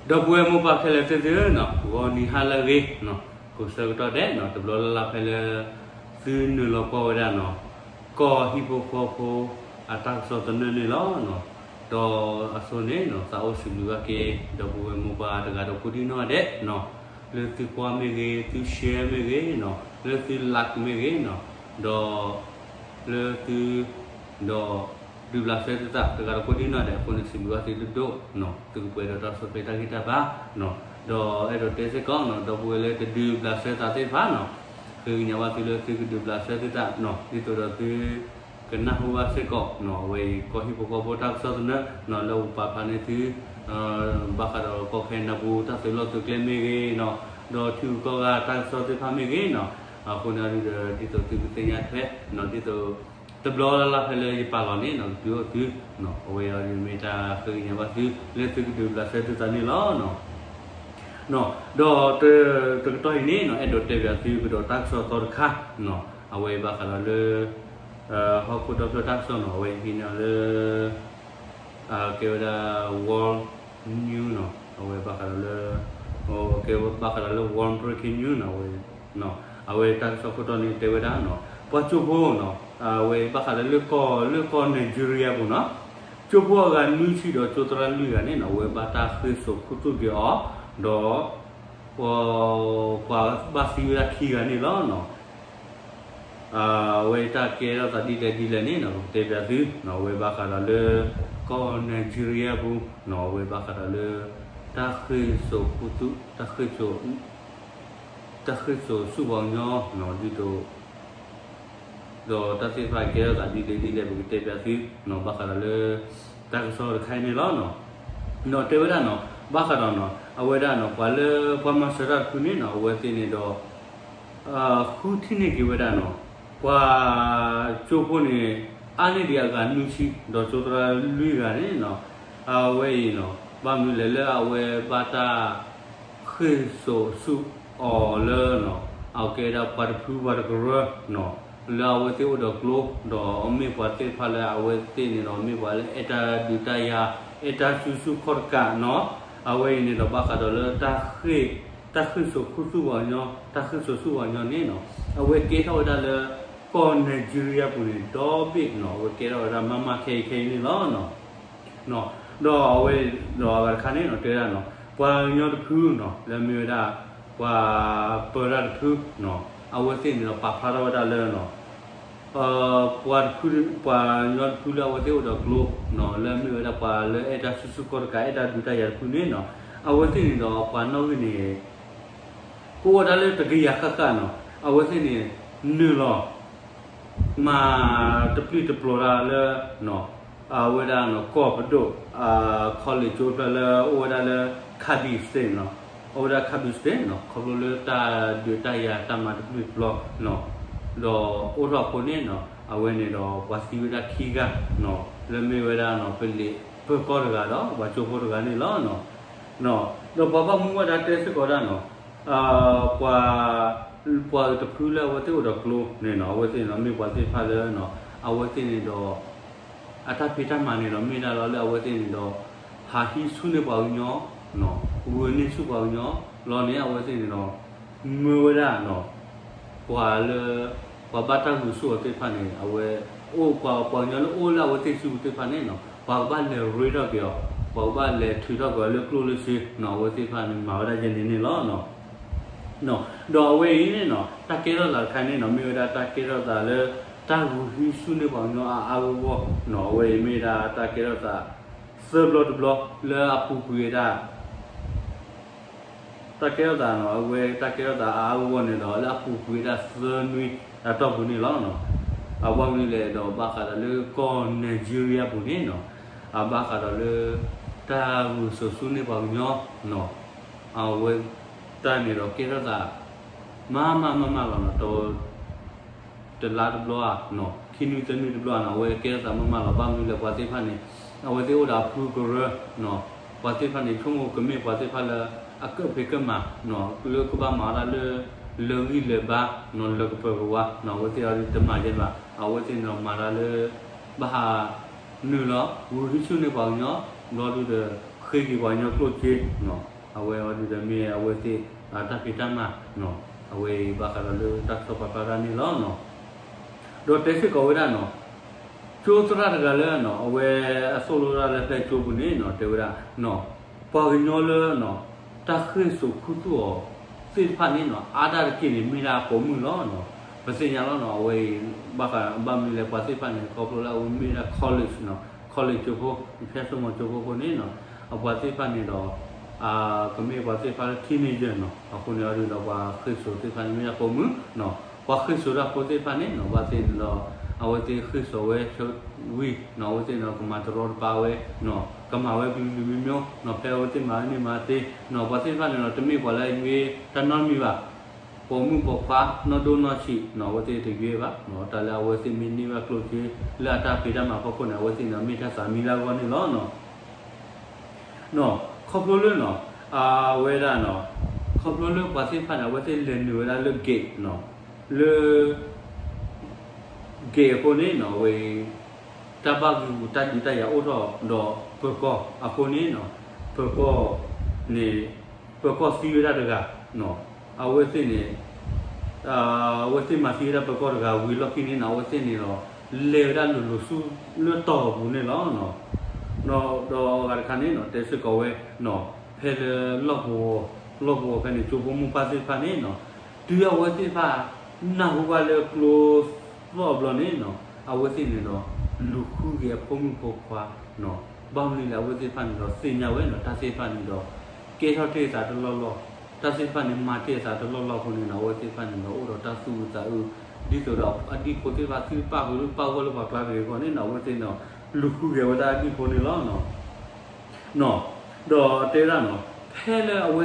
ဒီပုၢ်ဝဲၢ်မိၢ်ပၢ်ခဲလၢာ်သ့ၣ်ဧၢနီၤ, ဂီၤနံၤဟါလၢအဂ့ၤနီၤ, ကိးဆၢကတီၢ်ဒဲးနီၤ, တဘျီလၢ်လၢ်ဖဲလၢ သုနုာ်လီၤကွၢ်ဝဲဒၣ်နီၤ, ကီၢ်ဟံၣ်ဖိဃီဖိ အတၢ်ကစီၣ်သနၢၣ်န့ၣ်လီၤနီၤ. ဒီးအဆိန့ၣ်နီၤ, သးအိၣ်စံးဘျုးဘၣ်က့ၤ ဒီပုၢ်ဝဲၢ်မိၢ်ပၢ်တဂၤဒီးကိးဒံနီၢ်ဒဲးနီၤ, လၢသုကွၢ်မ့ၢ်ဂ့ၤ, သု share မ့ၢ်ဂ့ၤနီၤ, လၢသု like မ့ၢ်ဂ့ၤနီၤ, ဒီး လၢသု ဒီး ဒုးဘျးစဲသုသးတဂၤဒီးကိးဒံနီၢ်ဒဲးအဃိန့ၣ် စံးဘျုးဘၣ်သုဒိၣ်ဒိၣ်နီၤ, သုကပှဲၤဒီးတၢ်ဆီၣ်ထွဲတၢ်ဂံၢ်တၢ်ဘါနီၤ. ဒီးအဲၣ်ဒိးတဲစ့ၢ်ကီးနီၤ, ဒီပုၢ်ဝဲၢ်လၢတဒုးဘျးစဲသးသ့ၣ်တဖၣ်နီၤ, ဃ့ကညးဘၣ်သုလၢသုကဒုးဘျးစဲသုသးနီၤ, ဒ်သိးဒီးသု ကနၢ်ဟူဘၣ်စ့ၢ်ကီးနီၤ, အဝဲအံၤ ကီၢ်ဟံၣ်ဖိဃီဖိတၢ်ကစီၣ်သနၢၣ်နီၤ, လၢပပာ်ဖျါန့ၢ်သု ဘၣ်ဃးဒီးကီၢ်ခဲနဒၢပူၤ တၢ်သုးလီၢ်သုးကျဲမ့ၢ်ဂ့ၤနီၤ, ဒီးထံဂုၤကီၢ်ဂၤတၢ်ကစီၣ်သ့ၣ်တဖၣ်မ့ၢ်ဂ့ၤနီၤ, အဃိန့ၣ်ဒီး ဒ်သိးသုကသ့ၣ်ညါထွဲနီၤ, ဒ်သိး တဘျီလၢ်လၢ်ဖဲလၢယပာ်လီၤန့ၣ်နီၤ, ကတုၤအိၣ်သုနီၤ, အဝဲအံၤမ့ၢ်တၢ်ဃ့ကညးဘၣ်သု လၢသုကဒုးဘျးစဲသုသးန့ၣ်လီၤနီၤ. ဒီး တကတီၢ်အံၤန့ၣ်နီၤ, အဲၣ်ဒိးတဲဘၣ်သုကဒီးတၢ်ကစီၣ်သီတခါနီၤ, အဝဲဘၣ်ဃးဒီးလၢ ဟီၣ်ခိၣ်ဒီဖျၢၣ်တၢ်ကစီၣ်နီၤ, အဝဲဟံးန့ၢ်လၢ ကဲဝဲဒၣ် World News နီၤ, အဝဲဘၣ်ဃးဒီးလၢ ကဲဘၣ်ဃးဒီးလၢ World Breaking News နီၤ, အဝဲ အဝဲတၢ်ကစီၣ်ခိၣ်တီန့ၣ်တဲဝဲဒၣ်နီၤ, ပှၤကၠိဖိနီၤ, အဝဲဘၣ်ဃးဒီးလၢကီၢ် လၢကီၢ် Nigeria ပူၤနီၤ, ကၠိဖိအဂၤနွံဆံဒီးကၠိသရၣ်လွံၢ်ဂၤန့ၣ်နီၤ, အဝဲဘၣ်တၢ်ဃ့ၢ်စိာ်ခူသူၣ်က့ၤအီၤ, ဒီး ပှၤဘၣ်သံဝဲဒၣ်ခံဂၤန့ၣ်လီၤနီၤ. အဝဲတၢ်ကဲထီၣ်သးဒ်လဲၣ်ဒ်လဲၣ်န့ၣ်နီၤ, ပကတဲပၠးသုနီၤ, အဝဲဘၣ်ဃးဒီးလၢ ကီၢ် Nigeria ပူၤနီၤ, အဝဲဘၣ်ဃးဒီးလၢ တၢ်ဃ့ၢ်စိာ်ခူသူၣ် တၢ်ဃ့ၢ်စိာ် တၢ်ဃ့ၢ်စိာ်ဆူၣ်ပှၤကညီနီၤ, ဒ်သိး ဒီးတၢ်သ့ၣ်တဖၣ်ကဲထီၣ်သးဒ်လဲၣ်ဒ်လဲၣ် ပကတဲပၠးသုနီၤ, ဘၣ်ဃးဒီးလၢ တၢ်ကစီၣ်တခါအံၤန့ၣ်လီၤနီၤ. ဒီးတဲဝဲဒၣ်နီၤ, ဘၣ်ဃးဒီးနီၤ, အဝဲဒၣ်နီၤ, ပှၤလၢပှၤမၤစၢၤတၢ်တဖုန့ၣ်နီၤ, အဝဲသ့ၣ်န့ၣ်ဒီး ဃုထံၣ်န့ၢ်က့ၤဝဲဒၣ်နီၤ, ပှၤကၠိဖိန့ၣ် အါန့ၢ်ဒံးအဂၤနွံဆံ ဒီးကၠိသရၣ်လွံၢ်ဂၤန့ၣ်နီၤ, အဝဲအံၤနီၤ, ဘၣ်မနုၤလဲၣ်လၢအဝဲဘၣ်တၢ် ဃ့ၢ်စိာ်ဆူၣ်အီၤလၢနီၤ, အကဲဒၣ်ပှၤတဖုပှၤတကရၢနီၤ, လၢအဝဲသ့ၣ်အိၣ်ဒီးကျိ, ဒီးမ့ၢ်ပှၤသ့ၣ်တဖၣ်လၢအဝဲသ့ၣ်န့ၣ်ဒီး မ့ၢ်ပှၤလၢအဲၣ်တၢ်ဒုးတၢ်ယၤ, အဲၣ်တၢ်စုဆူၣ်ခီၣ်တကးနီၤ, အဝဲအံၤန့ၣ်ဒီးဘၣ်ဃးဒီးလၢ တၢ်ဃ့ၢ်စိာ်ခူသူၣ်ပှၤကညီ, တၢ်ဃ့ၢ်စိာ်ဆူၣ်ပှၤကညီန့ၣ်နီၤ, အဝဲကဲထီၣ်ဝဲဒၣ်လၢ ကီၢ် Nigeria ပူၤန့ၣ် ဒီဘ့ၣ်နီၤ, အဝဲကဲထီၣ်ဝဲဒၣ်မးမးခဲအံၤခဲအံၤန့ၣ်လီၤ. ဒီးအဝဲ ဒီးအဂၤတခါန့ၣ်နီၤ တဲဒၣ်နီၤ, ပှၤကညီတဖုနီၤ လၢမ့ၢ်ဝဲဒၣ် ပှၤပၢတၢ်တဖုနီၤ, အဝဲသ့ၣ်န့ၣ်ဒီးပာ်ဖျါထီၣ်ဝဲဒၣ်လၢနီၤ, ပှၤတဖု ပှၤကညီတဖုလၢအဝဲသ့ၣ်အိၣ်ဒီးကျိနီၤ, လၢမ့ၢ်ဝဲဒၣ်ပှၤလၢအဲၣ်တၢ်စုဆူၣ်ခီၣ်တကး အဲၣ်တၢ်ဒုးတၢ်ယၤတဖုန့ၣ်နီၤ, အဝဲသ့ၣ်န့ၣ်ဒီးပှၤနီၣ်ဂံၢ်န့ၣ် ကအိၣ်ဝဲဒၣ်လၢတကယၤဃၣ်ဃၣ်နီၤ, အဝဲသ့ၣ်န့ၣ် နုာ်လီၤ မၤတပျုၢ်တပျီၤတၢ်လၢ အဝဲဒၣ်နီၤ ကီၢ်ပဒိၣ် college ကၠိဖျၢၣ်လၢအိၣ်ဝဲဒၣ်လၢ Kebbi State နီၤ, အိၣ်ဝဲဒၣ် Kebbi State နီၤ, ခီဖျိလၢတၢ်ဒုးတၢ်ယၤတၢ်မၤတပျုၢ်တပျီၤနီၤ, ဒီးအိၣ်ထီၣ်အဃိန့ၣ်နီၤ အဝဲန့ၣ်ဒီးပှၤသံဝဲဒၣ်ခံဂၤနီၤ, လၢမ့ၢ်ဝဲဒၣ်နီၤ ပလံးပၢၤကီၢ်တဂၤဒီးပှၤကၠိဖိတဂၤန့ၣ်လီၤ. ဒီးပှၤဘၣ်မူဘၣ်ဒါတဲစ့ၢ်ကီးဒၣ်နီၤ, ပှၤ ပှၤတဖုလၢအဝဲသ့ၣ်အိၣ်ဒီးကျိန့ၣ်နီၤ, အဝဲသ့ၣ်န့ၣ်ဒီးမ့ၢ်ပှၤသ့ၣ်တဖၣ်လၢနီၤ, အဝဲသ့ၣ်န့ၣ်ဒီး အတၢ်ဖံးတၢ်မၤန့ၣ်ဒီး မ့ၢ်ဒၣ်လီၤလၢအဝဲသ့ၣ်န့ၣ်ဒီး ဟးဟံးဆူၣ်န့ၢ်ပှၤကညီနီၤ, ဂုာ်န့ၢ်ဆူၣ်ပှၤကညီလီၤန့ၣ် အဝဲသ့ၣ်န့ၣ်ဒီး မၢဝဲဒၣ်နီၤ ပှၤလၢ ပှၤဘၣ်တၢ်ဂုာ်ဆူၣ်အီၤသ့ၣ်တဖၣ်န့ၣ် အဝဲ အိၣ်ပှၤ ပှၤကညီလၢအိၣ်လၢအဝဲသ့ၣ်စုပူၤသ့ၣ်တဖၣ်န့ၣ်နီၤ, ပှၤကဘၣ်လဲၤရ့ထီၣ်က့ၤအီၤ, ပှၤကဘၣ်လဲၤထုးထီၣ်က့ၤအီၤလၢကျိၣ်လၢစ့နီၤ, အဝဲသ့ၣ်တဖၣ်န့ၣ် မၤဝဲဒၣ်ယဲန့ၣ်န့ၣ်လီၤ. ဒီးအဝဲအံၤန့ၣ်နီၤ တၢ်ကဲထီၣ်သးတခါန့ၣ်နီၤ မ့ၢ်ဝဲဒၣ်တၢ်ကဲထီၣ်သးလၢ တၢ်ဂုာ်ဟံးဆူၣ်န့ၢ်ပှၤကညီအါအါဂီၢ်ဂီၢ်နီၤ, အဝဲအံၤမ့ၢ်ဝဲဒၣ်တၢ်ကဲထီၣ်သး သၢဘျီတဘျီလၢအပူၤကွံာ်ဝဲဒၣ် တၢ်ကဲထီၣ်သးနီၤ, အဝဲတၢ်ကဲထီၣ်သးအါအါဂီၢ်ဂီၢ်န့ၣ်ဒီး လၢအပူၤကွံာ်ဝဲဒၣ်သၢနွံအတီၢ်ပူၤန့ၣ်လီၤ. အဘၣ်မနုၤလဲၣ်ဒီး ဘၣ်ဃးဒီးလၢကီၢ် Nigeria ပူၤန့ၣ်နီၤ, အဘၣ်ဃးဒီးလၢ တၢ်ဂုာ်စိာ်ဆူၣ်န့ၢ်ပှၤကညီနီၤ, အဝဲတၢ်န့ၣ်ဒီးကဲထီၣ်သး မးမးမးမးလီၤနီၤ, တ တလါတဘျီဧါ, ခံနွံသၢနွံတဘျီဧါနီၤ, အဝဲကဲထီၣ်သးမးမးလီၤ. ဘၣ်မနုၤလဲၣ် ပှၤသ့ၣ်တဖၣ်န့ၣ် အဝဲသ့ၣ်အိၣ်ဒီးအဖုကရၢနီၤ, ပှၤသ့ၣ်တဖၣ်န့ၣ် ဆိကမိၣ်ကမ့ၢ်ပှၤသ့ၣ်တဖၣ်လၢ အကၢၣ်ဖံးကၢၣ်မၤနီၤ, လၢကဘၣ်မၤဝဲဒၣ်လၢ လၢဂံၢ်လၢဘါနီၤ, လၢကပၢၤကဝါနီၤ, အဝဲသ့ၣ်အံၤတမၤယဲဘၣ်, အဝဲသ့ၣ်န့ၣ်ဒီးမၤတၢ်လၢ ဘၣ်ဟးနုာ်လီၤ ဂုာ်ဟံးဆူၣ်န့ၢ်ပှၤကညီ, ဘျီဒုဒီး ဃ့က့ၤပှၤကညီကျိၣ်စ့နီၤ အဝဲအီၤဒုးဒီးမ့ၢ်အဝဲသ့ၣ် တၢ်ဖံးတၢ်မၤနီၤ, အဝဲအံၤဘၣ်ဃးဒီးလၢတၢ်ကစီၣ်ပာ်ဖျါတၢ်န့ၣ်လီၤနီၤ. ဒီးတဲစ့ၢ်ကီးဝဲဒၣ်နီၤ, ကၠိသရၣ်တဂၤလၢနီၤ အဝဲအသိၣ်လိတၢ်လၢဖဲကၠိပူၤန့ၣ်နီၤ တဲဝဲဒၣ်နီၤ, ပှၤကညီလၢနီၤ တၢ်ဃ့ၢ်စိာ်ခူသူၣ်အီၤသ့ၣ်တဖၣ်န့ၣ်နီၤ အါဒၣ်တက့ၢ်န့ၣ် မ့ၢ်ဒၣ်ပိာ်မုၣ်လီၤနီၤ. ပသ့ၣ်ညါလီၤနီၤ အဝဲအံၤ ဘၣ်ဃးဘၣ်မနုၤလဲၣ် ပှၤသ့ၣ်တဖၣ်န့ၣ် ခီဖျိလၢအဝဲမ့ၢ်ဒၣ် college နီၤ college ကၠိဖိ ဖဲစိမိၤကၠိဖိအဃိန့ၣ်နီၤ အပှၤသ့ၣ်တဖၣ်န့ၣ်ဒီး ကမ့ၢ်ပှၤသ့ၣ်တဖၣ်လၢ teenager နီၤ အဃိန့ၣ်အီၤဒုးဒီးပှၤဃ့ၢ်စိာ်သ့ၣ်တဖၣ်န့ၣ် မ့ၢ်ဒၣ်ပိာ်မုၣ်နီၤ. ပှၤဃ့ၢ်စိာ်တၢ်ဖိသ့ၣ်တဖၣ်န့ၣ်နီၤ ဘၣ်သ့ၣ်န့ၣ်ဒီး အဝဲသ့ၣ်ဃ့ၢ်စိာ်ဝဲဆၢဝံၤ နီၤ အဝဲသ့ၣ်န့ၣ်ဒီး ကမၤတရီတပါဝဲနီၤ ကမၤဝဲကလုာ်ကလုာ်မံၤမံၤနီၤ ဖဲအဝဲသ့ၣ်မၤဝဲန့ၣ်မၤသ့နီၤ ပှၤသ့ၣ်တဖၣ်န့ၣ်ဒီး တမ့ၢ်ပှၤလၢအယွ့တၢ်နီတမံၤဘၣ် ပိာ်မုၣ်ပိာ်ခွါ နီၢ်ဒိၣ်နီၢ်ဆံးနီၤ အဝဲသ့ၣ်တယွ့ဘၣ်နီၤ တၢ်လၢအဝဲသ့ၣ်မ့ၢ်န့ၢ်ဘၣ်ကျိၣ်စ့ လၢအတၢ်ဖံးတၢ်မၤဖီခိၣ်န့ၣ် အဝဲသ့ၣ်န့ၣ် မ့ၢ်တၢ်သးမံလၢအဂီၢ်န့ၣ်လီၤနီၤ. နီၤ ခီဖျိလၢနီၤ အဝဲဒၣ်နီၤ ခီဖျိလၢပှၤသ့ၣ်တဖၣ်န့ၣ် အဝဲသ့ၣ်လဲၤနုာ်ဝဲဒၣ်လၢ gate နီၤ လၢ gate အဃိန့ၣ်နီၤ အဝဲ တၢ်ဘၣ်ဂံာ်ဂူာ်တၢ်ဒုးတၢ်ယၤအိၣ်ထီၣ်ဒီးပၢၤကီၢ်အဃိန့ၣ်နီၤ ပၢၤကီၢ်န့ၣ် ပၢၤကီၢ်သံဝဲဒၣ်တဂၤနီၤ အဝဲသ့ၣ်န့ၣ် အဝဲသ့ၣ်မၤသံဝဲဒၣ်ပၢၤကီၢ်တဂၤဝံၤလီၢ်ခံန့ၣ်နီၤ အဝဲသ့ၣ်န့ၣ်ဒီး လဲၤဝဲဒၣ်လိၤလိၤဆူလၢတီၤအပူၤန့ၣ်လီၤ. ဒီးအဂၤတခါန့ၣ်နီၤ တဲစ့ၢ်ကီးဝဲနီၤ ဖဲလၢလီၢ်ကဝီၤ လီၢ်ကဝီၤဖဲန့ၣ် ကၠိဖိမိၢ်ပၢ်သ့ၣ်တဖၣ်န့ၣ်နီၤ တုၤအဝဲသ့ၣ်တဖၣ် နၢ်ဟူဘၣ်လၢကျိသီၣ်အဘျီန့ၣ်နီၤ အဝဲသ့ၣ်န့ၣ်ဒီး လူၤဃုက့ၤအဖိမုၣ်ဖိခွါနီၤ ဘၣ်မနုၤလဲၣ် အဝဲသ့ၣ်တဖၣ်န့ၣ်ဒီး သ့ၣ်ညါဝဲနီၤ တၢ်သ့ၣ်တဖၣ်န့ၣ်ဒီး ကဲထီၣ်တ့ၢ်အသးတလီၢ်လီၢ် တၢ်သ့ၣ်တဖၣ်န့ၣ် မၤတ့ၢ်အသးတလီၢ်လီၢ်အဃိန့ၣ်နီၤ အဝဲသ့ၣ်တဖၣ်န့ၣ်ဒီး အိၣ်ဒီးတၢ်သူၣ်အုးသးအုး ဒ်သိးဒီးအဒံၣ်ဖိသ့ၣ်တဖၣ် သုတပၣ်ဃုာ်လၢပၣ်ဂီၢ်လၢပှၤကျါတဂ့ၤအဂီၢ်န့ၣ်နီၤ အဝဲသ့ၣ်န့ၣ်ဒီး လူၤဃုက့ၤဝဲဒၣ်အဒံၣ်ဖိန့ၣ်လီၤ. နီၤ ဒီးတဲဝဲဒၣ်နီၤ ဖဲလၢအဝဲသ့ၣ်န့ၣ်ဒီး လဲၤနုာ်ဝဲဒၣ် လဲၤနုာ်ဝဲဒၣ်န့ၣ်နီၤ ဖဲအဝဲသ့ၣ်လဲၤတုၤဝဲဒၣ်ဆၢကတီၢ်န့ၣ်နီၤ အဝဲသ့ၣ်ထံၣ်ဝဲဒၣ်လၢနီၤ ပှၤကၠိဖိသ့ၣ်တဖၣ်န့ၣ်ဟီၣ်ဝဲ, ကၠိသရၣ်သ့ၣ်တဖၣ်န့ၣ်ဟီၣ်ဝဲနီၤ ဒီးတဲဝဲဒၣ်နီၤ ပှၤကိးဒံနီၢ်ဂၤဒဲးန့ၣ်ဒီး အိၣ်ဒီးတၢ်သူၣ်အုးသးအုးနီၤ အိၣ်ဒီးတၢ်သူၣ်တမုာ်သးတမုာ် တၢ်သူၣ်ဘၣ်ဒိသးဘၣ်ဒိ ခီဖျိလၢ ပှၤတဖုပှၤတကရၢနီၤ အဝဲသ့ၣ်န့ၣ်ဒီး စိာ်ကွံာ်ဝဲဒၣ်ပှၤကၠိဖိဒီးကၠိသရၣ်န့ၣ်လီၤ. နီၤ အဝဲအံၤနီၤ တဲစ့ၢ်ကီးနီၤ ပှၤကိးဒံနီၢ်ဂၤဒဲးန့ၣ် အိၣ်ဒီး လၢ ပှၤတဂၤအကျါနီၤ ကၠိဖိမိၢ်ပၢ်အဂၤ တဂၤအကျါတဲဝဲဒၣ်နီၤ ပှၤအါဒံအါဂၤန့ၣ်ဒီး အိၣ်ဒီးတၢ်သးဒ့ဒီနီၤ ဒီးဝံၤလီၢ်ခံန့ၣ်နီၤ ပှၤတဂၤန့ၣ်နီၤ တဲဝဲဒၣ်နီၤ သးဒီပုၢ်ဝဲၢ်ခွါတဂၤ ကိးသး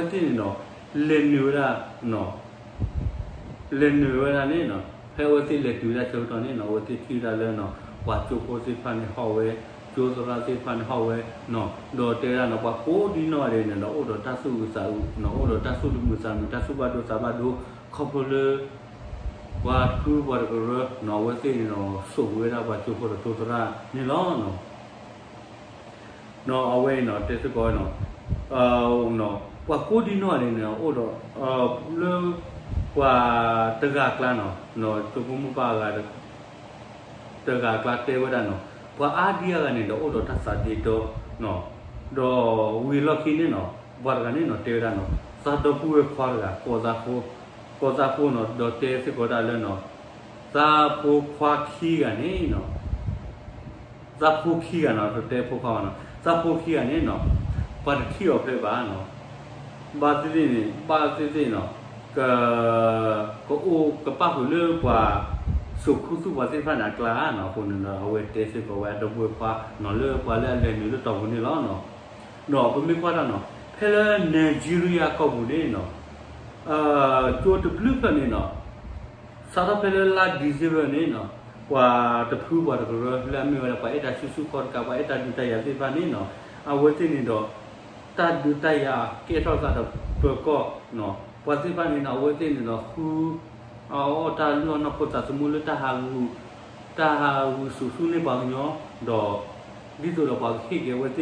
ဖိ, ကိးသးဖိနီၤ ဒီးတဲစ့ၢ်ကီးဒၣ်လၢနီၤ သးဖိခွါခံဂၤန့ၣ်နီၤ သးဖိခံဂၤနီၤ တတဲဖိခွါဘၣ်နီၤ သးဖိခံဂၤန့ၣ်နီၤ ပှၤတထံၣ်အီၤဖျဲးဘၣ်နီၤ ဘၣ်သ့ၣ်သ့ၣ်န့ၣ် ဘၣ်သ့ၣ်သ့ၣ်နီၤ က ကအိၣ်ကပၣ်ဃုာ်လၢပှၤ စိာ်ခူသူၣ်ပှၤသ့ၣ်တဖၣ်န့ၣ်အကျါနီၤ အဃိန့ၣ်ဒီး အဝဲတဲစ့ၢ်ကီးဝဲအဒီပုၢ်ဝဲၢ်ခွါနီၤ လၢပှၤလၢအလဲၤနုာ်လၢတီၤပူၤန့ၣ်လီၤ. ဒီးပမ့ၢ်ကွၢ်တၢ်နီၤ ဖဲလၢ Nigeria ကီၢ်ပူၤန့ၣ်နီၤ ကၠိတဘျုးဖျၢၣ်န့ၣ်နီၤ စးထီၣ်ဖဲလၢလါ December န့ၣ်နီၤ ပှၤတဖုပှၤတကရၢ လၢအမ့ၢ်ဝဲဒၣ်ပှၤအဲၣ်တၢ်ဆူၣ်ဆူၣ်ခီၣ်တကး ပှၤအဲၣ်တၢ်ဒုးတၢ်ယၤသ့ၣ်တဖၣ်န့ၣ်နီၤ အဝဲသ့ၣ်န့ၣ်ဒီး တၢ်ဒုးတၢ်ယၤကဲထီၣ်သးဒီးပၢၤကီၢ်နီၤ ပှၤသ့ၣ်တဖၣ်န့ၣ်နီၤ အဝဲသ့ၣ်န့ၣ်ဒီး ဃု အီၣ်တၢ်လုၢ်အီၣ်နီၢ်ခိသးသမူလၢတၢ်ဟးဂူာ် တၢ်ဟးဂူာ်ဆူၣ်ဆူၣ်န့ၢ်ပှၤကညီ ဒီး ဒ်သိးဒီးပှၤက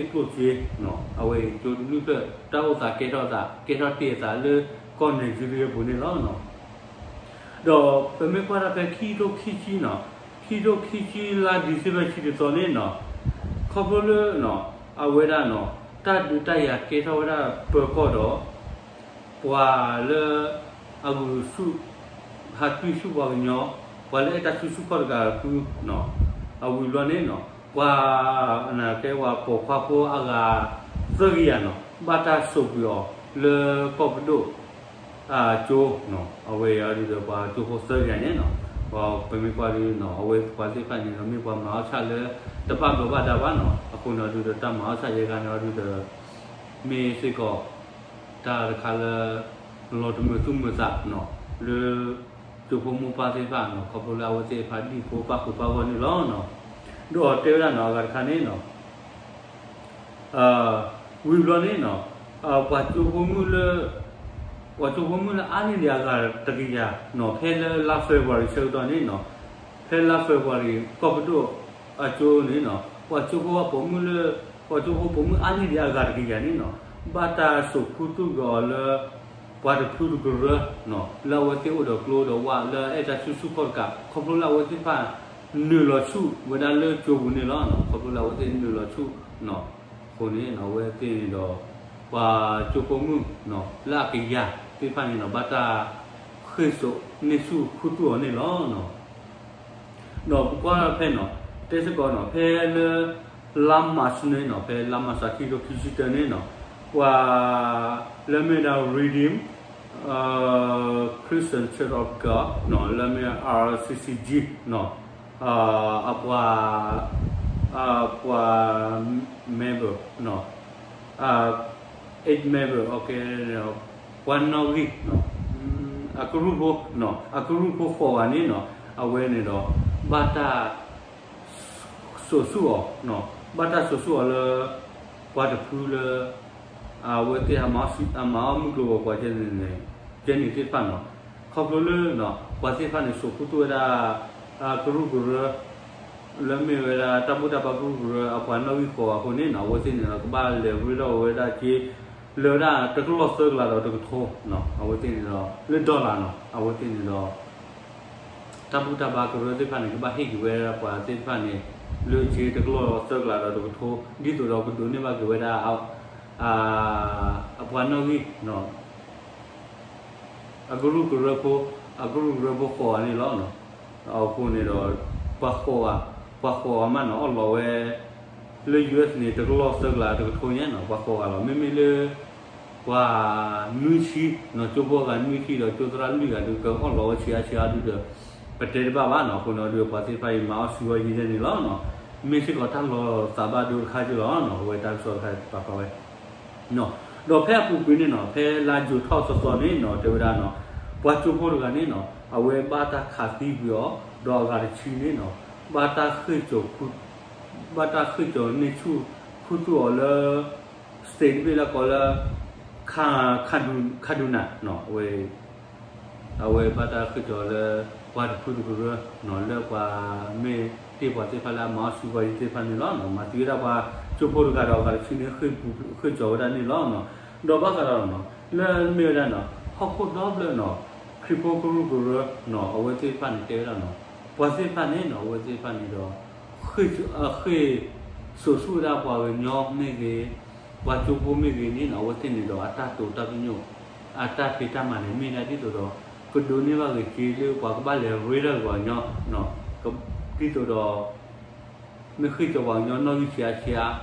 ဟ့ၣ်က့ၤအဝဲသ့ၣ်ကျိၣ်စ့နီၤ အဝဲအံၤကၠိတဘျုးဖျၢၣ် တၢ်အိၣ်သးကဲထီၣ်သး ကဲထီၣ်တ့ၢ်အသးလၢကီၢ် Nigeria ပူၤန့ၣ်လီၤ. ဒီးပမ့ၢ်ကွၢ်ဒၣ်ဖဲခံကထိခံဆံနီၤ ခံကထိခံဆံလါ December ဆံတသီန့ၣ်နီၤ ခီဖျိလၢ အဝဲဒၣ်နီၤ တၢ်ဒုးတၢ်ယၤကဲထီၣ်ဝဲဒၣ်ပၢၤကီၢ်ဒီး ပှၤလၢ အဂုာ်ဆူၣ် ဟးတွံၢ်ဆူၣ်ပှၤကညီ ပှၤလၢအဲၣ်တၢ်ဆူၣ်ဆူၣ်ခီၣ်တကးဃုနီၤ အဝံၤဘျီန့ၣ်နီၤ ပှၤ ကဲဝဲပိာ်ခွါဖိအဂၤသၢကယၤနီၤ ဘၣ်တၢ်စိာ်ကွံာ်အီၤလၢကီၢ်ပဒိၣ် အကၠိနီၤ အဝဲအံၤဒုးဒီးပှၤကၠိဖိသၢကယၤန့ၣ်နီၤ ပမ့ၢ်ကွၢ်ဒုးနီၤ အဝဲပှၤသ့ၣ်တဖၣ်န့ၣ်ဒီး မ့ၢ်ပှၤမၤအီၣ်ဆၣ်လၢ တဘၣ်ဘျီးဘၣ်ဒါဘၣ်နီၤ အဃိန့ၣ်ဒုးဒီးတၢ်မၤအီၣ်ဆၣ်ယဲၢ်ဂၤန့ၣ်ဒုးဒီး မ့ၢ်စ့ၢ်ကီး တၢ်တခါလၢ လီၤတမုာ်သူၣ်မုာ်သးနီၤ လၢ ကၠိဖိမိၢ်ပၢ်သ့ၣ်တဖၣ်နီၤ ခီဖျိလၢအဝဲသ့ၣ်တဖၣ်ဒံၣ်ဖိပၣ်ဃုာ်ပၣ်ဂီၢ်န့ၣ်လီၤနီၤ ဒီးတဲဝဲဒၣ်နီၤ အဂၤတခါန့ၣ်နီၤ ဝံၤဘျီန့ၣ်နီၤ ပှၤကၠိဖိမုၣ်လၢ ပှၤကၠိဖိမုၣ်လၢအါန့ၢ်ဒံးအဂၤတကယၤနီၤ ဖဲလၢလါ February ဆၢကတီၢ်န့ၣ်နီၤ ဖဲလါ February ကီၢ်ပဒိၣ်အကၠိန့ၣ်နီၤ ပှၤကၠိဖိပိာ်မုၣ်လၢ ပှၤကၠိဖိပိာ်မုၣ်အါန့ၢ်ဒံးအဂၤတကယၤန့ၣ်နီၤ ဘၣ်တၢ်စိာ်ခူသူၣ်က့ၤအီၤလၢ ပှၤတဖုတကရၢ လၢအဝဲသ့ၣ်အိၣ်ဒီးကျိဒီးဝၣ်လၢအအဲၣ်တၢ်ဆူၣ်ဆူၣ်ခီၣ်တကး ခီဖျိလၢအဝဲသ့ၣ်တဖၣ် နုာ်လီၤဆူၣ်ဝဲဒၣ်လၢကၠိပူၤန့ၣ်လီၤ. ခီဖျိလၢအဝဲသ့ၣ်နုာ်လီၤဆူၣ် အဃိန့ၣ် အဝဲသ့ၣ်န့ၣ်ဒီး ပှၤကၠိဖိမုၣ် လၢအကယၤသ့ၣ်တဖၣ်န့ၣ်ဒီး ဘၣ်တၢ်ဃ့ၢ်စိာ်န့ၢ်ဆူၣ်ခူသူၣ်အီၤန့ၣ်လီၤ. ဒီးပကွၢ်ဖဲနီၤ တဲစ့ၢ်ကီးနီၤ ဖဲလၢ လါမးၡးန့ၣ်နီၤ ဖဲလါမးၡးခံကထိခံဆံတၢန့ၣ်နီၤ ပှၤလၢမ့ၢ်ဝဲဒၣ် Redeemed Christian Church of God နီၤ လၢမ့ၢ် R C C G နီၤ အပှၤ အပှၤ member နီၤ eight member ပှၤနီၣ်ဂံၢ် အကရူၢ်ဖိ အကရူၢ်ဖိဃိးဂၤန့ၣ်နီၤ အဝဲန့ၣ်ဒီး ဘၣ်တၢ် စိာ်ဆူၣ်အီၤ ဘၣ်တၢ်စိာ်ဆူၣ်အီၤလၢ ပှၤတဖုလၢ အဝဲသ့ၣ်အမၤအီၣ်မုၢ်ကျိၤဝဲၤကွာ် ကဲန့ၣ်သ့ၣ်တဖၣ်နီၤ ခီဖျိလၢ ပှၤသ့ၣ်တဖၣ်န့ၣ် စိာ်ခူသူၣ်ဝဲဒၣ် ကရူၢ်ကရၢ လၢမ့ၢ်ဝဲဒၣ်တၢ်ဘူၣ်တၢ်ဘါကရူၢ်ကရၢ အပှၤနီၣ်ဂံၢ်ဃိးဂၤအဃိန့ၣ်နီၤ အဝဲသ့ၣ်န့ၣ်ဒီး ကဘၣ်လဲၤရ့ထီၣ်ဝဲဒၣ်က့ လၢဝဲဒၣ်တကလီၢ်သၢကလးဒီးတကထိ အဝဲသ့ၣ်န့ၣ်ဒီး လၢ dollar နီၤ အဝဲသ့ၣ်န့ၣ်ဒီး တၢ်ဘူၣ်တၢ်ဘါကရၢသ့ၣ်တဖၣ်န့ၣ် ကဘၣ်ဟ့ၣ်က့ၤဝဲဒၣ်ပှၤသ့ၣ်တဖၣ်န့ၣ် လၢက့တကလီၢ်သၢကလးဒီးတကထိ ဒ်သိးဒီးကဒိးန့ၢ်ဘၣ်က့ၤဝဲဒၣ် အပှၤနီၣ်ဂံၢ် အကရူၢ်ကရၢဖိ အကရူၢ်ကရၢဖိဃိးဂၤန့ၣ်လီၤ. အဃိန့ၣ်ဒီး ပှၤဃိးဂၤ ပှၤဃိးဂၤမးနီၤ အီၣ်လီၤဝဲ လၢ U S န့ၣ် တကလီၢ်သၢကလးတကထိညါနီၤ ပှၤဃိးဂၤလီၤ. မ့မ့ၢ်လၢ ပှၤနွံဆံနီၤ ကၠိဖိအဂၤနွံဆံဒီး ကၠိသရၣ်လွံၢ်ဂၤဒုး ကအီၣ်လီၤဝဲဆံးအါဆံးအါဒုးဒီး ပတဲတဘၣ်ဘၣ်နီၤ. အဃိန့ၣ်ဒီး ပှၤသ့ၣ်တဖၣ်အံၤ မၤအီၣ်ဆူၣ်ဝဲယံၤယဲန့ၣ်လီၤ. မ့ၢ်စ့ၢ်ကီးတၢ်လီၤသးဘၣ်ဒိတခါက့လီၤ. အဝဲတၢ်ကစီၣ်တခါပာ်ဖျါဝဲ ဒီးဖဲအပူၤကွံာ်န့ၣ်နီၤ ဖဲလါယူၤထီၣ်သီသီန့ၣ်နီၤ တဲဝဲဒၣ်နီၤ ပှၤကၠိဖိတဂၤန့ၣ်နီၤ အဝဲဘၣ်တၢ်ခးသံကွံာ်အီၤ ဒီးအဂၤတဆံန့ၣ်နီၤ ဘၣ်တၢ်ဃ့ၢ်ကၠီၤ ဘၣ်တၢ်ဃ့ၢ်ကၠီၤန့ၢ်ဆူၣ်ခူသူၣ်အီၤလၢ state တဘ့ၣ်လၢကိးလၢ ခါဒူနၤနီၤ အဝဲ အဝဲဘၣ်တၢ်ဃ့ၢ်ကၠီၤလၢ ပှၤတဖုတကရၢနီၤ လၢပှၤမ့ၢ်တ့ၢ်ပှၤသ့ၣ်တဖၣ်လၢအမၤအီၣ်ဆူၣ်ဝဲယံၤသ့ၣ်တဖၣ်န့ၣ်လီၤ. မၤသံဝဲဒၣ်ပှၤကၠိဖိတဂၤဒီးအဂၤတဆံန့ၣ် ဃ့ၢ်ကၠီၤဝဲဒၣ်န့ၣ်လီၤ. ဒီးဘၣ်ဃးဒီးနီၤ လၢမ့ၢ်ဝဲဒၣ်နီၤ ဟီၣ်ခိၣ်ဒီဘျၢၣ်နီၤ ခရံာ်ဖိကရူၢ်ကရၢနီၤ အဝဲသ့ၣ်တဖၣ်န့ၣ်တဲဝဲဒၣ်နီၤ ပှၤသ့ၣ်တဖၣ်န့ၣ်နီၤ အဝဲသ့ၣ်တဖၣ်န့ၣ်ဒီး ဃ့ၢ်စိာ်ဆူၣ်ဝဲဒၣ်ပှၤကညီမ့ၢ်ဂ့ၤ ပှၤကၠိဖိမ့ၢ်ဂ့ၤန့ၣ်နီၤ အဝဲသ့ၣ်န့ၣ်ဒီးအတၢ်တိာ်တၢ်ပညိၣ် အတၢ်ဖံးတၢ်မၤန့ၣ် မ့ၢ်ဒၣ်ဒ်သိးဒီး ကဒိးန့ၢ်ဘၣ်ဂ့ၤက့လၢပှၤကဘၣ်လဲၤရ့ထီၣ်ပှၤကညီ ဒ်သိးဒီး မ့ၢ်ဃ့ၢ်ကၠီၤပှၤကညီနီၣ်ဂံၢ်ဆံးအါ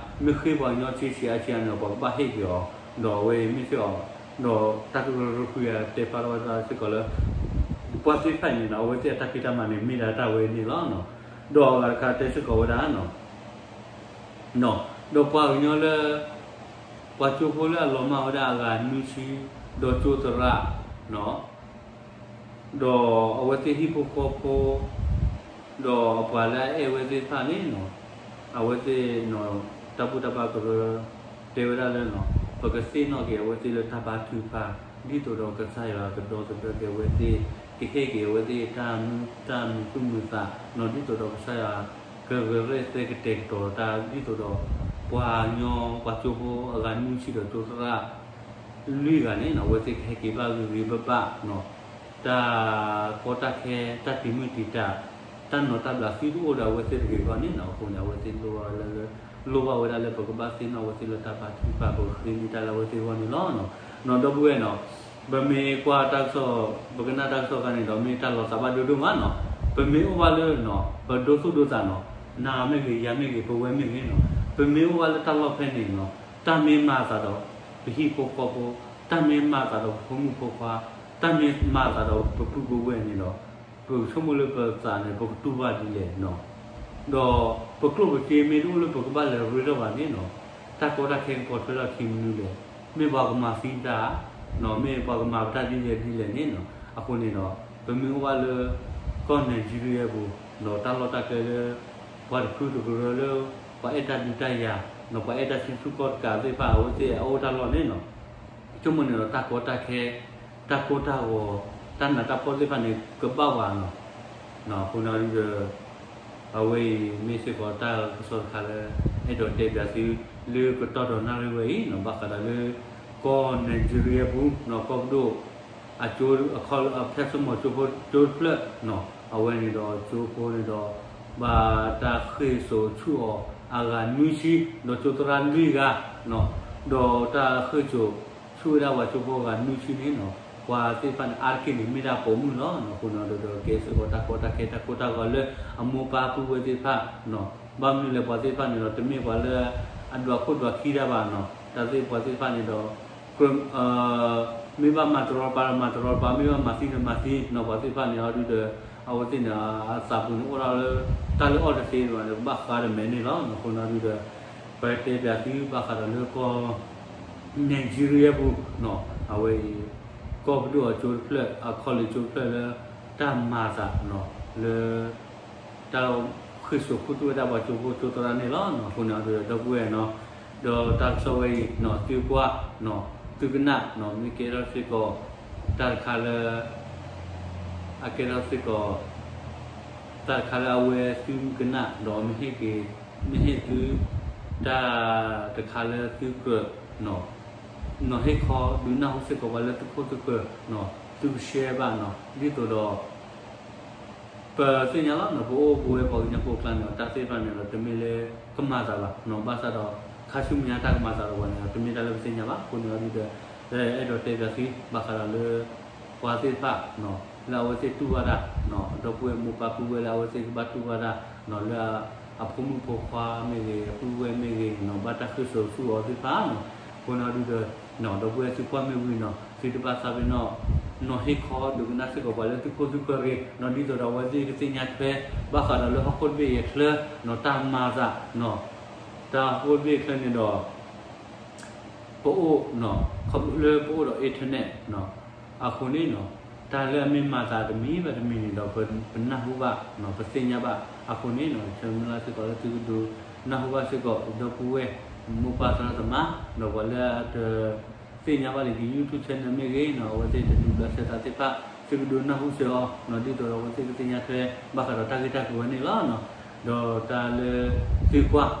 ဆံးအါ မ့ၢ်ဃ့ၢ်ပှၤကညီဆံးဆံးအါဆံးအါန့ၣ်ဒီး ပှၤကဘၣ်ဟ့ၣ်က့ၤအီၤ ဒီးအဝဲအံၤမ့ၢ်စ့ၢ်ကီး ဒီးတၢ်ကရၢကရိခွံဂၤတဲဖျါထီၣ်ဝဲဒၣ်စ့ၢ်ကီးလၢ ပှၤသ့ၣ်တဖၣ်န့ၣ်နီၤ အဝဲသ့ၣ်အတၢ်ဖံးတၢ်မၤန့ၣ် မ့ၢ်ဒၣ်တၢ်ဝဲန့ၣ်လီၤ. ဒီးအဂၤတခါတဲစ့ၢ်ကီးဝဲဒၣ်နီၤ ဒီးပှၤကညီလၢ ပှၤကၠိဖိလၢအလီၤမၢ်ဝဲဒၣ်အဂၤနွံဆံ ဒီးကၠိသရၣ် ဒီးအဝဲသ့ၣ်ဟံၣ်ဖိဃီဖိ ဒီးအပှၤလၢအအဲၣ်ဝဲသ့ၣ်တဖၣ်န့ၣ်နီၤ အဝဲသ့ၣ်နီၤ တၢ်ဘူၣ်တၢ်ဘါကရၢ တဲဝဲဒၣ်လၢနီၤ ပကသ့ၣ်နီၣ်က့ၤအဝဲသ့ၣ်လၢတၢ်ဘါထုကဖၣ် ဒ်သိးဒီးကစၢ်ယွၤကဒီသဒၢက့ၤအဝဲသ့ၣ် ကဟ့ၣ်က့ၤအဝဲသ့ၣ်တၢ်မုာ်တၢ်မုာ်သူၣ်မုာ်သးနီၤ ဒ်သိးဒီးကစၢ်ယွၤ ကဂဲၤရဲၣ်သဲကတဲာ်ကတီၤတၢ် ဒ်သိးဒီး ပှၤကညီ ပှၤကၠိဖိအဂၤနွံဆံဒီးကၠိသရၣ် လွံၢ်ဂၤန့ၣ်နီၤ အဝဲသ့ၣ်ကဟဲက့ၤဘၣ်ဂ့ၤဂ့ၤဘၣ်ဘၣ်နီၤ တၢ်ကီတၢ်ခဲ တၢ်တံာ်မုၢ်တံာ်တာ် တၢ်နီၤတၢ်ဘျးသံတအိၣ်ဒီးအဝဲသ့ၣ်တဂ့ၤအဂီၢ်န့ၣ်နီၤ အဃိန့ၣ် အဝဲသ့ၣ်လိၣ်ဘၣ်ဝဲဒၣ်လၢ လိၣ်ဘၣ်ဝဲဒၣ်လၢပကဘၣ်သ့ၣ်နီၣ်အဝဲသ့ၣ်လၢတၢ်ဘါထုကဖၣ် ပကဃ့န့ၢ်တၢ်လၢအဝဲသ့ၣ်အဂီၢ်န့ၣ်လီၤ. နီၤ ဒီပုၢ်ဝဲၢ်နီၤ ပမ့ၢ်ကွၢ်တၢ်ကစီၣ် ပကနၣ်တၢ်ကစီၣ်အခါန့ၣ်ဒီး မ့ၢ်တၢ်လီၤသးဘၣ်ဒိဒိၣ်မးနီၤ ပမ့ၢ်အိၣ်ဘၣ်လၢနီၤ ပဒိသူၣ်ဒိသးနီၤ နၤမ့ၢ်ဂ့ၤ ယၤမ့ၢ်ဂ့ၤ ပဝဲမ့ၢ်ဂ့ၤနီၤ ပမ့ၢ်အိၣ်ဘၣ်လၢတၢ်လီၢ်ဖဲန့ၣ်နီၤ တၢ်မ့ၢ်မၤအသးဒီး ပဟံၣ်ဖိဃီဖိ တၢ်မ့ၢ်မၤအသးဒီးပဖိမုၣ်ဖိခွါ တၢ်မ့ၢ်မၤအသးဒီးပပုၢ်ပဝဲၢ်န့ၣ်ဒီး ပကဆိကမိၣ်လၢပသးန့ၣ် ပကတူၢ်ဘၣ်ဒ်လဲၣ်နီၤ ဒီးပကျိၣ်ပစ့မ့ၢ်တအိၣ်လၢပကဘၣ်လဲၤရ့ထီၣ်ဘၣ်န့ၣ်နီၤ တၢ်ကီတၢ်ခဲကပိာ်ထွဲထီၣ်ခံမနုၤလဲၣ် မ့ၢ်ပှၤကမၤသံတၢ် မ့ၢ်ပှၤကမၤပတၢ်ဒ်လဲၣ်ဒ်လဲၣ်န့ၣ်နီၤ အဃိန့ၣ်ဒီး ပမ့ၢ်အိၣ်ဘၣ်လၢ ကီၢ် Nigeria ပူၤ ဒီးတၢ်လီၢ်တၢ်ကျဲလၢ ပှၤတဖုတကရၢလၢ ပှၤအဲၣ်တၢ်ဒုးတၢ်ယၤ ဒီးပှၤအဲၣ်တၢ်ဆံသူၣ်ကီၢ်တကးသ့ၣ်တဖၣ်အဝဲသ့ၣ်အအိၣ်တၢ်လီၢ်န့ၣ်နီၤ ဆိကမိၣ်န့ၣ်ဒီးတၢ်ကီတၢ်ခဲ တၢ်ကိၢ်တၢ်ဂီၤ တၢ်နးတၢ်ဖှီၣ်သ့ၣ်တဖၣ်န့ၣ် ကဘၣ်ဝဲနီၤ အဃိန့ၣ်ဒီး အဝဲအံၤမ့ၢ်စ့ၢ်ကီးတၢ်ကစီၣ်တခါလၢ အဲၣ်ဒိးတဲဘၣ်သု လၢကတီၢ်ဒီးနၣ်ရံၣ်ဝဲအံၤနီၤ ဘၣ်ဃးဒီးလၢ ကီၢ် Nigeria ပူၤနီၤ ကီၢ်ပဒိၣ် အကၠိအခီၣ်လၢအဖၠၣ်စိမိၤကၠိဖိကၠိတဖျၢၣ်နီၤ အဝဲန့ၣ်ဒီးကၠိဖိန့ၣ်ဒီး ဘၣ်တၢ်ဃ့ၢ်စိာ်ဆူၣ်အီၤအဂၤနွံဆံ ဒီးကၠိသရၣ်လွံၢ်ဂၤနီၤ ဒီးတၢ်ဃ့ၢ်စိာ်ဆူၣ်ဝဲဒၣ်ပှၤကၠိဖိအဂၤနွံဆံန့ၣ်နီၤ ပှၤသ့ၣ်တဖၣ်န့ၣ် အါတက့ၢ်န့ၣ် မ့ၢ်ဒၣ်ပိာ်မုၣ်လီၤနီၤ အဃိန့ၣ်ဒီး ကဲစ့ၢ်ကီးတၢ်ကီတၢ်ခဲတၢ်ကိၢ်တၢ်ဂီၤလၢအမိၢ်ပၢ်ပုၢ်ဝဲၢ်သ့ၣ်တဖၣ်နီၤ ဘၣ်မနုၤလဲၣ်ပှၤသ့ၣ်တဖၣ်န့ၣ်ဒီး တမ့ၢ်ပှၤလၢ အဒွးခိၣ်ဒွးခံတၢ်ဘၣ်နီၤ တၢ်သ့ၣ်ပှၤသ့ၣ်တဖၣ်န့ၣ်ဒီး မ့ၢ်ဘၣ်မၤတရီတပါဒီးမၤတရီတပါ မ့ၢ်ဘၣ်မၤသံဒီးမၤသံနီၤ ပှၤသ့ၣ်တဖၣ်န့ၣ်အီၤဒုဒီး အဝဲသ့ၣ်န့ၣ် အသးပူၤန့ၣ်အိၣ်ဒၣ်လၢ တၢ်လၢအီၣ်တသ့ဘၣ်ဒီး ကဘၣ်ဃါဒီးမဲာ်န့ၣ်လီၤနီၤ အဃိန့ၣ်အီၤဒုဒီး ပတဲပၠးသုဘၣ်ဃးဒီးလၢကီၢ် Nigeria ပူၤနီၤ အဝဲအံၤ ကီၢ်ပဒိၣ်အကၠိတဖျၢၣ် အခီၣ်လ့ၣ်ကၠိတဖျၢၣ်လၢ တၢ်မၤသးနီၤ လၢ တၢ်ဃ့ၢ်စိာ်ခူသူၣ်ဝဲဒၣ်ပှၤကၠိဖိကၠိသရၣ်န့ၣ်လီၤနီၤ အဃိန့ၣ်အီၤဒုဒီး ဒီပုၢ်ဝဲၢ်နီၤ ဒီးတၢ်ကစီၣ်ဝဲအံၤနီၤ သုကွၢ်နီၤ သုကနၣ်နီၤ မ့ၢ်ကဲထီၣ်စ့ၢ်ကီး တၢ်တခါလၢ အကဲထီၣ်စ့ၢ်ကီး တၢ်တခါလၢအဝဲသုမုၢ်ကနၣ်ဒီးမ့ၢ်ဟ့ၣ်က့ၤ မ့ၢ်ဟ့ၣ်သု တၢ်တခါလၢသုကြၢးနီၤ နီၤဟ့ၣ်ခီဒုးနၢ်ဟူစ့ၢ်ကီးပှၤလၢသုခိၣ်သုဃၢၤနီၤ သုကshareဘၣ်နီၤ ဒ်သိးဒီး ပသ့ၣ်ညါလီၤနီၤ ပအိၣ်ပဝဲပှၤကညီဖိကျါန့ၣ်ဒီး တၢ်သ့ၣ်တဖၣ်န့ၣ်ဒီး တမ့ၢ်လၢကမၤသးဘၣ်နီၤ ဘၣ်ဆၣ်ဒီး ခါဆူမဲာ်ညါတၢ်ကမၤသးဒီးပှၤန့ၣ်ဒီး တမ့ၢ်တၢ်လၢပသ့ၣ်ညါဘၣ် အဃိန့ၣ်အီၤဒုဒီး အဲၣ်ဒိးတဲပၠးသု ဘၣ်ဃးဒီးလၢ ပှၤသ့ၣ်တဖၣ်နီၤ လၢအဝဲသ့ၣ်တူၢ်ဘၣ်တၢ်နီၤ ဒီပုၢ်ဝဲၢ်မိၢ်ပၢ်ပုၢ်ဝဲၢ်လၢအဝဲသ့ၣ်ကဘၣ်တူၢ်ဘၣ်တၢ်နီၤ လၢအဖိမုၣ်ဖိခွါမ့ၢ်ဂ့ၤ အပုၢ်ဝဲၢ်မ့ၢ်ဂ့ၤနီၤ ဘၣ်တၢ်ဃ့ၢ်စိာ်ဆူၣ်အီၤသ့ၣ်တဖၣ်နီၤ အဃိန့ၣ်အီၤဒုဒီး ဒီပုၢ်ဝဲၢ်သုကွၢ်မ့ၢ်ဝံၤနီၤ သုတဘၣ်သးပ့ၤနီၣ် နီၤဟ့ၣ်ခီဒုးကနၣ်စ့ၢ်ကီးပှၤလၢသုခိၣ်သုဃၢၤဂ့ၤနီၤ ဒ်သိးဒီးအဝဲသ့ၣ်ကသ့ၣ်ညါထွဲ ဘၣ်ဃးဒီးလၢဟီၣ်ခိၣ်တဘ့ၣ်အံၤအချၢနီၤ တၢ်မၤသးနီၤ တၢ်ဟီၣ်ခိၣ်တဘ့ၣ်အချၢန့ၣ်ဒီး ပအိၣ်နီၤ ခီဖျိလၢပအိၣ်ဒီး internet နီၤ အဃိန့ၣ်နီၤ တၢ်လၢအမ့ၢ်မၤသးတမံၤဘၣ်တမံၤန့ၣ်ဒီး ပနၢ်ဟူဘၣ် ပသ့ၣ်ညါဘၣ် အဃိန့ၣ်နီၤ ဆၢမုၢ်လၢ်စ့ၢ်ကီးလၢသုကဒုးနၢ်ဟူဘၣ်စ့ၢ်ကီး ဒီပုၢ်ဝဲၢ် မိၢ်ပၢ်သရၣ်သမါ ဒီးပှၤလၢအတ သ့ၣ်ညါဘၣ်လၢက YouTube channel မ့ၢ်ဂ့ၤနီၤ အဝဲသ့ၣ်တဒုးဘျးစဲသးသ့ၣ်တဖၣ် သုကဒုးနၢ်ဟူစ့ၢ်ကီးနီၤ ဒ်သိးဒီးအဝဲသ့ၣ်ကသ့ၣ်ညါထွဲ ဘၣ်ဃးဒီးတၢ်ဂ့ၢ်တၢ်ကျိၤဝဲန့ၣ်လီၤနီၤ ဒီးတၢ်လၢသုကွၢ်နီၤ ယတၢ်ကစီၣ်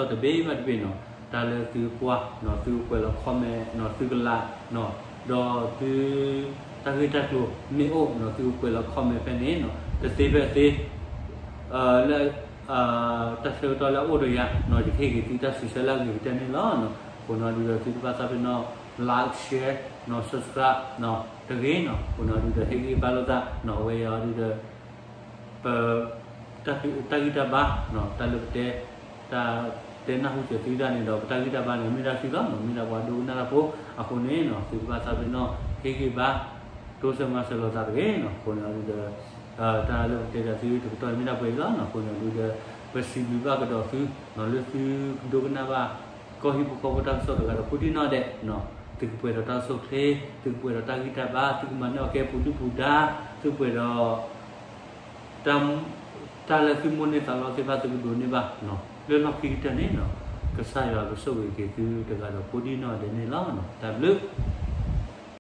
တဘ့ၣ်ဘၣ်တဘ့ၣ်နီၤ တၢ်လၢသုကွၢ်နီၤ သုကကွဲးလီၤ comment နီၤ သုကlike နီၤ ဒီးသု တၢ်ဂ့ၢ်တၢ်ကျိၤမ့ၢ်အိၣ်နီၤ သုကကွဲးလီၤ comment ဖဲန့ၣ်နီၤ တသ့ဖဲအသ့ လၢ တၢ်ဆၢကတီၢ်လၢအအိၣ်ဒီးယၤနီၤ ယကဟ့ၣ်က့ၤသုတၢ်စံးဆၢလၢအဂ့ၤကတၢၢ်န့ၣ်လီၤနီၤ အဃိန့ၣ်ဒုဒီးသုတဘၣ်သးပ့ၤနီၣ် like share နီၤ subscribe နီၤ တဂ့ၤနီၤ အဃိန့ၣ်ဒုဒီးဟ့ၣ်ဂံၢ်ဘါလိာ်သးနီၤ အဝဲအံၤဒုဒီး ပ တၢ်ဂံၢ်တၢ်ဘါနီၤ တၢ်လၢပတဲ တၢ်တဲနၢ်ဟူစၢၤသုတၢ်န့ၣ်ဒီး ပတၢ်ဂံၢ်တၢ်ဘါန့ၣ် မ့ၢ်ဒၣ်သုလီၤနီၤ မ့ၢ်ဒၣ်ပှၤဒိကနၣ်တၢ်ဖိ အဃိန့ၣ်နီၤ သုတဘၣ်သးပ့ၤနီၣ် ဟ့ၣ်ဂံၢ်ဘါ တိစၢၤမၤစၢၤလိာ်သးတဂ့ၤနီၤ အဃိန့ၣ်ဒုဒီး တၢ်လၢပတဲပၠးသုတကတီၢ်မ့ၢ်ဒၣ်ပှဲၤအံၤလီၤနီၤ အဃိန့ၣ်ဒုဒီး ပစံးဘျုးဘၣ်ကဒီးသုနီၤ လၢသုကဒိကနၣ်ဘၣ် ကီၢ်ဟံၣ်ဖိဃီဖိတၢ်ကစီၣ်တဂၤဒီး ကိးဒံနီၢ်ဒဲးနီၤ သုကပှဲၤဒီးတၢ်အိၣ်ဆူၣ်အိၣ်ချ့ သုကပှဲၤဒီးတၢ်ဂံၢ်တၢ်ဘါ သုကမၤန့ၢ်အီၤကဲပူၤဒုၣ်ပူၤဒါ သုကပှဲၤဒီး တၢ် တၢ်လၢသုမိၣ်န့ၢ်သးလီသ့ၣ်တဖၣ် သုကဒိးန့ၢ်ဘၣ်နီၤ လၢလီၢ်ခံကတၢၢ်န့ၣ်နီၤ ကစၢ်ယွၤကဆိၣ်ဂ့ၤက့ၤသုတဂၤဒီးကိးဒံနီၢ်ဒဲးန့ၣ်လီၤနီၤ တၢ်ဘျုး